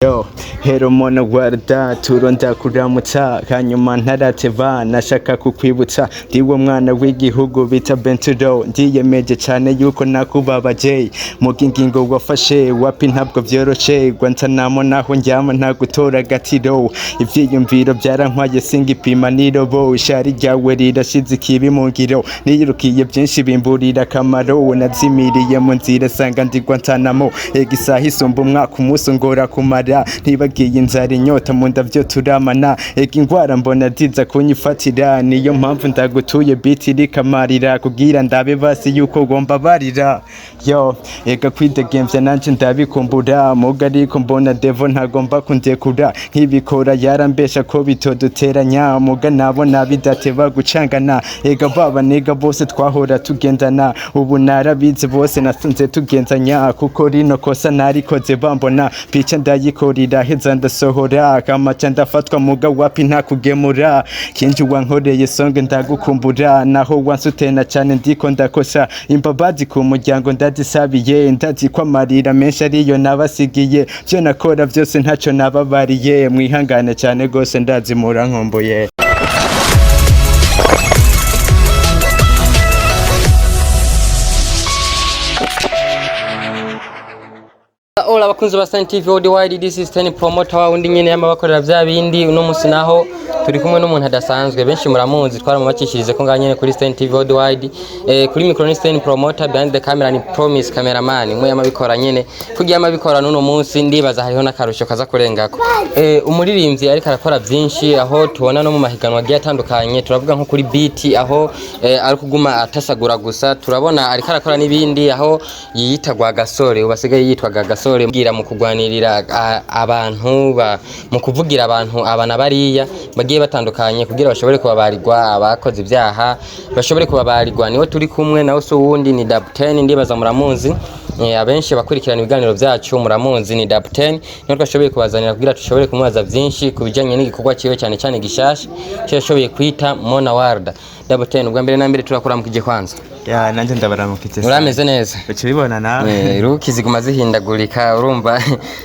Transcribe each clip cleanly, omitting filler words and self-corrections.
Yo, hero mona warda turonda kuramutsa, hanyuma ntarateva nashaka kukwibutsa ndiwo mwana w'igihugu bita Benturo. Ndiyemeje cyane yuko nakubabaje muga ingingo wafashe wapi, ntabwo vyoroshe. Guantanamo naho njyama nta gutora agatiro, ivyiyumviro byarankwaye singipima nirobo. Ishari ryawe rirashize ikibi mu ngiro, niyirukiye byinshi bimburira akamaro. Nazimiriye mu nzira sanga ndi Guantanamo. Ega isaha isumba umwaka, umunsi ngora kumara, ntibagiye inzara inyota mu nda vyo turamana. Ega ingwara mbona ziza kunyifatira, niyo mpamvu ndagutuye biti rikamarira kugira ndabe basi yuko ugomba barira. Yo, ega kwidegemvya nanje ndabikumbura, muga ariko mbona devo ntagomba kundekura. Nkibikora yarambesha ko bitoduteranya, muga nabona bidateba gucangana. Ega baba nega bose twahora tugendana, ubu narabize bose nasanze tugenzanya, kuko rino kosa narikoze bambona. Pica ndayikorera heza ndasohora kamaca ndafatwa, muga wapi nta kugemura. Kinji wankoreye songe ndagukumbura, naho wansutena cyane ndiko ndakosa. Imbabazi ku muryango ndazisabiye, ndazi ko amarira menshi ariyo nabasigiye. Byo nakora byose ntacyo nababariye, mwihangane cyane gose ndazi murankumbuye. Hola abakunzi ba Stan TV Worldwide, this is Stan Promoter wa undi nyene yama bakorera vya bindi. Uno musi naho turi kumwe n'umuntu adasanzwe, benshi muramuzi, twaramubakishirize ko ngaha nyene kuri Stan TV Worldwide. Kuri micro ni Stan Promoter, behind the camera ni Promise cameraman umwe yama bikora nyene kugira yama bikora. N'uno munsi ndibaza hariho n'akarusho kaza kurengako. Umuririmbyi ariko arakora byinshi, aho tubona no mu mahiganwa agiye atandukanye, turavuga nko kuri beat aho ari kuguma atasagura gusa, turabona ariko arakora n'ibindi aho yiyita Gasore, ubu asigaye yitwa Gasore bwira mu kugwanirira abantu mu kuvugira abantu abana bariya bagiye batandukanye kugira bashobore kubabarirwa, abakoze ibyaha bashobore kubabarirwa. Niwe turi kumwe nawe, so wundi ni Dab 10, ndibaza muramuzi. Abenshi bakurikirana ibiganiro byacu muramuzi, ni Dab 10. Niwe twashoboye kubazanira kugira dushobore kumubaza byinshi ku bijyanye n'igikorwa cyiwe, cyane cyane gishasha cyo yashoboye kwita Mona Warda. Dab 10, ubwa mbere na mbere turakuramukije kwanza. Ya, nanje ndabaramukije. Urameze neza? Ukibibona nawe. Ruki ziguma zihindagurika, urumva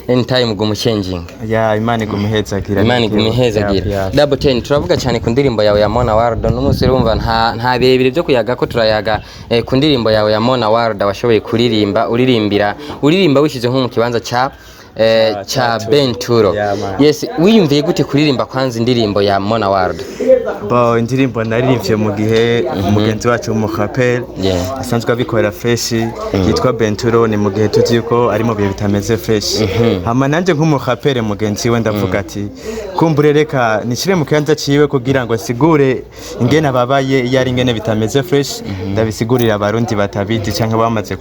anytime guma uchanginga. Ya, Imana iguma ihezagira. Imana iguma ihezagira. Double 10, turavuga cyane ku ndirimbo yawe ya Mona Warda. N'umunsi urumva nta birebire byo kuyaga ko turayaga ku ndirimbo yawe ya Mona Warda washoboye kuririmba, uririmbira, uririmba wishyize nko mu kibanza ca Benturo. Yeah, man. Yes, wiyumviye gute kuririmba kwanza indirimbo ya Mona Warda? Bo, indirimbo naririmbye mu gihe umugenzi wacu w'umuraperi asanzwe abikora fresh yitwa Benturo, ni mu gihe tuzi yuko ari mu bihe bitameze fresh. Hama nanje nk'umuraperi mugenzi we ndavuga ati kumbure reka nishire mu kibanza ciwe kugira ngo nsigure ingene ababaye iyo ari ingene bitameze fresh, ndabisigurira abarundi batabizi canke bamaze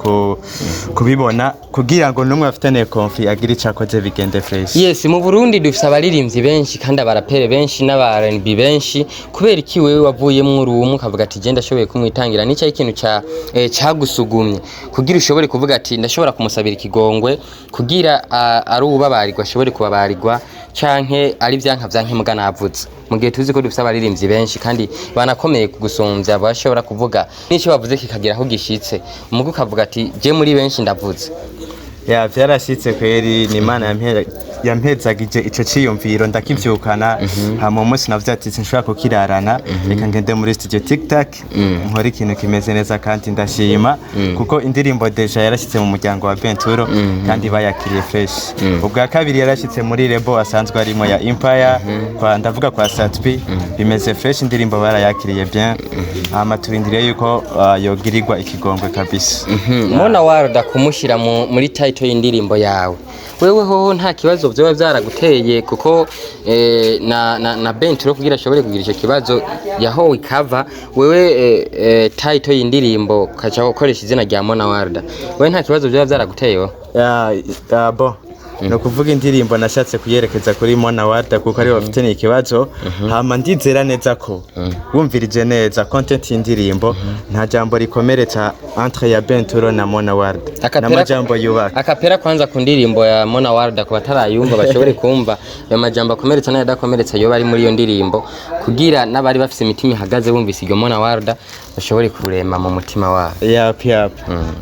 kubibona, kugira ngo n'umwe afitaniye konfi agire ico akoze bigende fresh. Yes, mu Burundi dufise abaririmbyi benshi kandi abarapere benshi n'aba R&B benshi. Kubera iki wewe wavuyemwo uri umwe ukavuga ati je ndashoboye kumwitangira? Ni cyo ikintu ca cagusugumye kugira ushobore kuvuga ati ndashobora kumusabira ikigongwe kugira ari ubabarirwa ashobore kubabarirwa, canke ari vyanka vyanke muga navuze, mu gihe tuzi ko dufise abaririmbyi benshi kandi banakomeye kugusumvya, bashobora kuvuga n'icyo bavuze kikagira aho gishitse, umuga ukavuga ati je muri benshi ndavuze? Ya, vyarashitse kweri, ni Imana yampezagije ico ciyumviro ndakivyukana. Hama umunsi navuze ati sinshobora kukirarana, reka ngende muri studio tic tac nkore ikintu kimeze neza. Kandi ndashima kuko indirimbo déjà yarashitse mu muryango wa Benturo kandi bayakiriye fresh. Ubwa kabiri yarashitse muri label asanzwe arimo ya Empire, kwa ndavuga kwa Satpi, bimeze fresh, indirimbo barayakiriye bien. Hama turindiriye yuko yogirirwa ikigongwe kabisa. Mona Warda kumushyira muri title y'indirimbo yawe, wewe hoho nta kibazo vyoba vyaraguteye? Kuko na Benturo kugira ashobore kugira ico kibazo yahowe ikava wewe title y'indirimbo ukaca ukoresha izina rya Mona Warda, wewe nta kibazo vyoba vyaraguteye wowe? Ya, bo ni ukuvuga indirimbo nashatse kuyerekeza kuri Mona Warda kuko aribo bafite ikibazo. Hama ndizera neza ko wumvirije neza content y'indirimbo nta jambo rikomeretsa entre ya Benturo na Mona Warda, n'amajambo yubaka. Akapera kwanza ku ndirimbo ya Mona Warda ku batarayumva bashobore kumva ayo majambo akomeretsa n'ayadakomeretsa yoba ari muri iyo ndirimbo. Kugira n'abari bafise imitima ihagaze bumvise iryo Mona Warda bashobore kurema mu mutima wabo. Yap.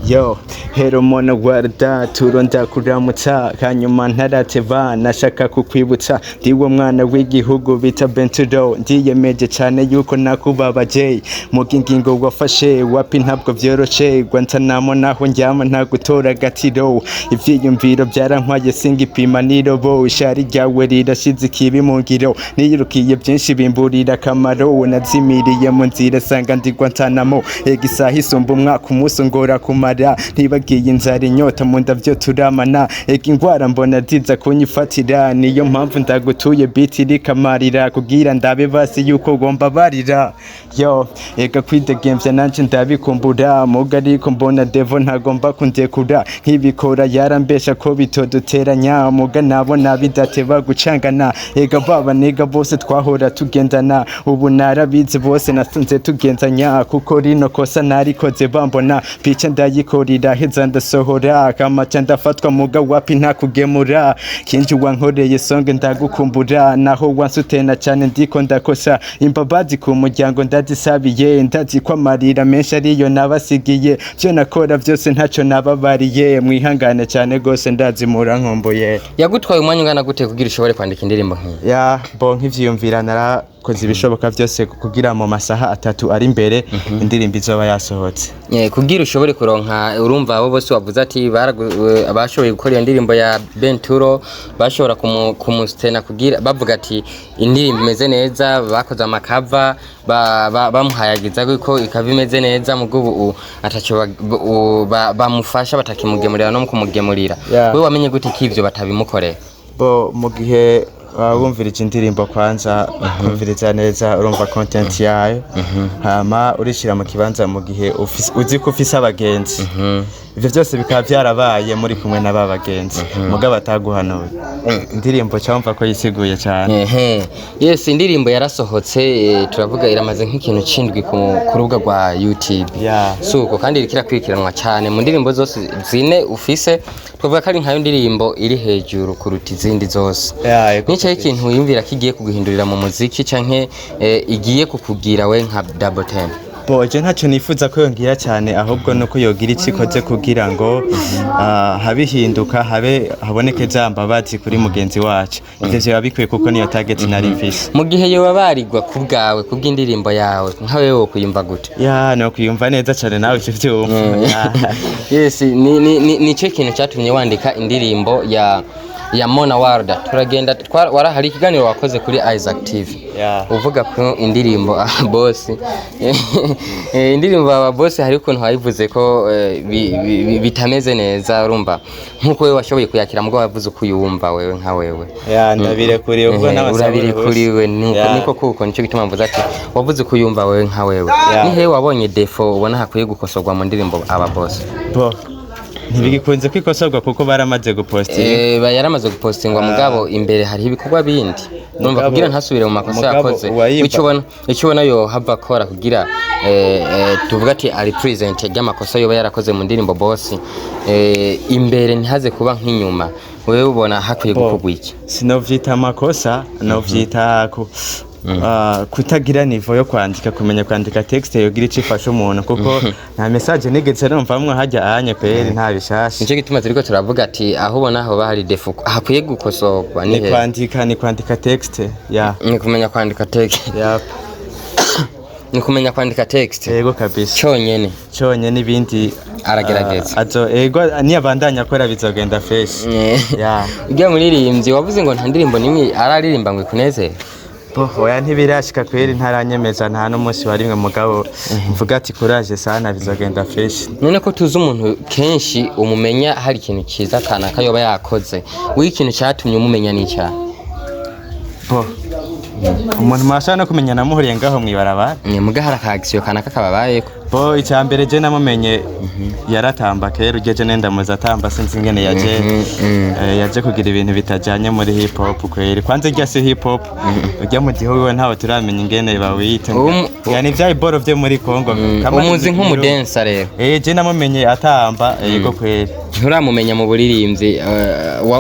Yo, hello Mona Warda, turonda kuramutsa, hanyuma ntarateba nashaka kukwibutsa, ndiwo mwana w'igihugu bita Benturo, ndiyemeje cyane yuko nakubabaje, mu ngingo wafashe wapi ntabwo vyoroshe, Guantanamo naho njyama nta gutora agatiro, ivyiyumviro byarankwaye singipima nirobo, ishari ryawe rirashize ikibi mu ngiro, niyirukiye byinshi bimburira akamaro, nazimiriye mu nzira sanga ndi Guantanamo, ega isaha isumba umwaka umunsi ngora kumara, ntibagiye inzara inyota mu nda vyo turamana, ega ingwara mbona ziza kunyifatira, niyo mpamvu ndagutuye biti rikamarira, kugira ndabe basi yuko ugomba barira. Yo, ega kwidegemvya nanje ndabikumbura, muga ariko mbona devo ntagomba kundekura, nkibikora yarambesha ko bitoduteranya, muga nabona bidateba gucangana, ega baba niga bose twahora tugendana, ubu narabizi bose nasanze tugenzanya, kuko rino kosa narikoze bambona, pica ndayikorera heza ndasohora, kamaca ndafatwa muga wapi ntakugemura, kinji wankoreye songe ndagukumbura, naho wansutena cyane ndiko ndakosa, imbabazi ku muryango ndazisabiye, ndazi ko amarira menshi ariyo nabasigiye, byo nakora byose ntacyo nababariye, mwihangane cyane gose ndazi murankumbuye. Yagutwaye umwanya ungana gute kugira ushobore kwandika indirimbo nk'iyi? Ya, bo nk'ivyiyumvira narakoze ibishoboka byose kugira mu masaha 3 ari imbere indirimbo izoba yasohotse. Kugira ushobore kuronka, urumva abo bose wavuze ati bashoboye gukora iyo ndirimbo ya Benturo, bashobora kumustena kugira bavuga ati indirimbo imeze neza, bakoze amakava bamuhayagiza ko ikaba imeze neza, mugo ubu ataco bamufasha batakimugemurira no kumugemurira. Yeah. Wewe wamenye gute ko ivyo batabimukorera? Bo mu gihe wumvirije indirimbo kwanza kumviriza neza urumva content yayo, hama urishira mu kibanza mu gihe uzi ko ufise abagenzi, ivyo byose bikaba byarabaye muri kumwe n'aba bagenzi mugabo bataguhanuye, indirimbo cyumva ko yisiguye cyane. Ehe. Yes, indirimbo yarasohotse, turavuga iramaze nk'ikintu cindwi ku rubuga rwa YouTube. Suko kandi iriko irakurikiranwa cyane mu ndirimbo zose zine ufise, twavuga ko ari nkayo ndirimbo iri hejuru kuruta izindi zose. Yeah, yego. Nicaye ikintu wiyumvira ko igiye kuguhindurira mu muziki canke igiye kukugira we nka Double Ten? Bo je ntacyo nifuza ko yongira cyane, ahubwo nuko yogira icyo ikoze kugira ngo habe ihinduka, habe haboneke za mbabazi kuri mugenzi wacu. Ivyo vyoba bikwiye kuko niyo target nari mfise. Mu gihe yoba barirwa ku bwawe kubw'indirimbo yawe, nka wewe wokwiyumva gute? Ya, no kwiyumva neza cyane nawe icyo vyumva. Ya. Yes, ni cyo kintu cyatumye wandika indirimbo ya Mona Warda. Turagenda hari ikiganiro wakoze kuri Isaac TV. Uvuga ku indirimbo boss. Indirimbo aba boss hari ukuntu wayivuze ko bitameze neza, urumva nkuko wewe washoboye kuyakira mugabo wavuze uko uyumva wewe nka wewe. Ya, ndabirekuriye ubwo n'abasaba Urabirekuriwe nuko Ya. niko kuko nico gituma mvuze ati wavuze uko uyumva wewe nka wewe. Ya. Ni hehe wabonye défaut ubona hakwiye gukosorwa mu ndirimbo aba boss? Bo ntibigikunze kwikosorwa kuko baramaze gupostinga. Yaramaze gupostingwa, mugabo imbere hariho ibikorwa bindi numva kugira ntasubire mu makosa mugabo yakoze. Icyo ubona yo hava akora kugira tuvuga ati ari present ry'amakosa yoba yarakoze mu ndirimbo boss, imbere ntihaze kuba nk'inyuma, wewe ubona hakwiye Bo, gukorwa iki? Sinovyita amakosa, novyita kutagira niveau yo kwandika, kumenya kwandika texte yogira ico ifasha umuntu, kuko nta message nigeze numvamwo hajya anye kweri, nta bishasha. Nicyo gituma turiko turavuga ati aho ubona hoba hari défaut hakwiye gukosorwa ni Ni hehe? kwandika, ni kwandika texte ya. Ni kumenya kwandika text. Ya. Ni kumenya kwandika text. Yego kabisa. Cyonyene? Cyonyene, n'ibindi Aragerageza. Azo ego niyabandanya akora bizogenda fresh. Ya. Ujya muririmbyi wavuze ngo nta ndirimbo nimwe araririmba ngo ikunezere? Bo oya, ntibirashika kweri, ntaranyemeza nta n'umunsi wa rimwe, mugabo mvuga ati courage sana, bizogenda fresh. None ko tuzi umuntu kenshi umumenya hari ikintu cyiza kanaka yoba yakoze, wowe ikintu cyatumye umumenya ni icyaha? Bo umuntu mwashobora no kumenya namuhuriye ngaho mwibarabara. Ni muga hari aka action kanaka kababayeko. Bo, icya mbere je namumenye yaratamba kera. Ujye nenda muzi atamba, sinzi ingene yaje yaje kugira ibintu bitajanye muri hip hop kweri. Kwanza irya si hip hop, ujya mu gihugu we ntawe turamenya ingene bawita. Yani vya iboro vyo muri Kongo. Umuzi nk'umudensa rero? Je namumenye atamba, yego kweri. Nturamumenya mu buririmbyi,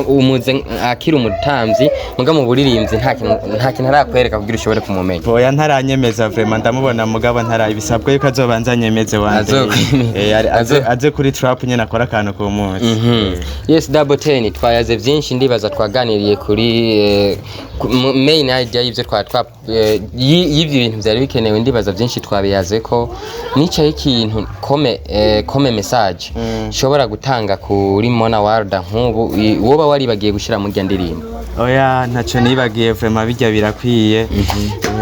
umuzi akiri umutamvyi, muga mu buririmbyi nta kintu arakwereka kugira ushobore kumumenya? Oya, ntaranyemeza vraiment. Ndamubona mugabo ntara ibisabwa yuko azobanza anyemeze wande. Aze kuri trap nyene akora akantu ku munsi. Yes, Double Ten, twayaze byinshi, ndibaza twaganiriye kuri main idea y'ibyo twa y'ibyo bintu byari bikenewe. Ndibaza byinshi twabiyaze ko nicaye ikintu comme message nshobora gutanga kuri Mona Warda nk'ubu woba waribagiye gushira mu rya ndirimbo? Oya, ntaco nibagiye vraiment, bijya birakwiye.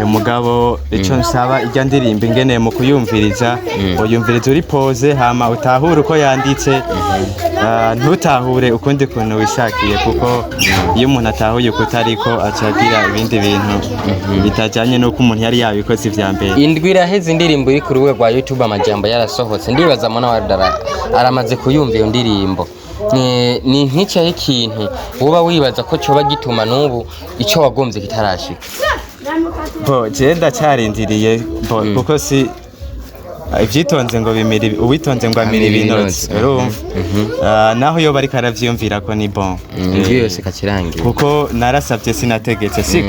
Mugabo ico nsaba, irya ndirimbo ingene mu kuyumviriza, uyumviriza uri pose, hama utahure uko yanditse. Ntutahure ukundi kuntu wishakiye, kuko iyo umuntu atahuye uko utariko aca agira ibindi bintu bitajanye n'uko umuntu yari yabikoze ivya mbere. Indwi iraheze indirimbo iri ku rubuga rwa YouTube Amajambo yarasohotse. Ndibaza Mona Warda aramaze kuyumva iyo ndirimbo. Ni nk'icyaho ikintu woba wibaza ko coba gituma n'ubu ico wagombye kitarashika? Bo, je ndacarindiriye bo, kuko si ivyitonze ngo bimira, uwitonze ngo amira Amira ibinotsi. ibinotsi. Urumva? Naho yoba ariko aravyiyumvira ko ni bon. Indwi yose kakirangiye. Kuko narasavye sinategetse, siko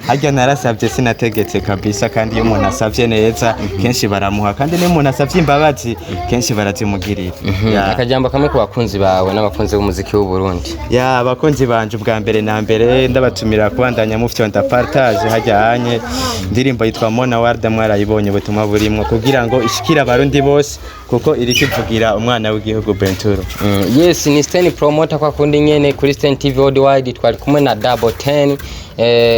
harya? Narasavye sinategetse kabisa. Kandi iyo umuntu asavye neza kenshi baramuha, kandi niyo umuntu asavye imbabazi kenshi barazimugirira. Ya. Akajambo kamwe ku bakunzi bawe n'abakunzi b'umuziki w'u Burundi. Ya, abakunzi banje, ubwa mbere na mbere ndabatumira kubandanya mufyonda partage hajyanye indirimbo yitwa Mona Warda. Mwarayibonye ubutumwa burimwo kugira ngo ishikire abarundi bose, kuko iriko ivugira umwana w'igihugu Benturo. Yes, ni Sten Promoter kwa kundi nyene kuri Sten TV Worldwide. Twari kumwe na Double Ten,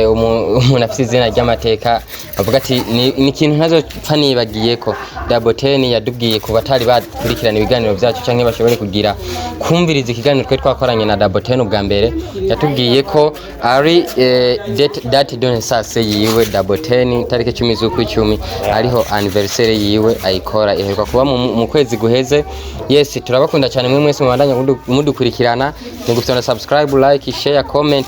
umuntu afite izina ry'amateka bavuga ati ni ikintu ntazopfa nibagiyeko. Double Ten yadubwiye ku batari bakurikirana ibiganiro byacu canke bashobore kugira kumviriza ikiganiro twe twakoranye na Double Ten ubwa mbere, yatubwiye ko ari date de naissance yiwe Double Ten, tariki 10 z'ukwicumi, ariho anniversaire yiwe ayikora, iheruka kuba mu kwezi guheze. Yes, turabakunda cyane mwe mwese mubandanya mudukurikirana. Ni gufyonda subscribe, like, share, comment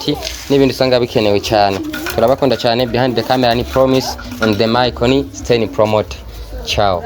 n'ibindi usanga bikenewe cyane. Turabakunda cyane. Behind the camera ni Promise, on the mic ni Sten Promoter. Ciao.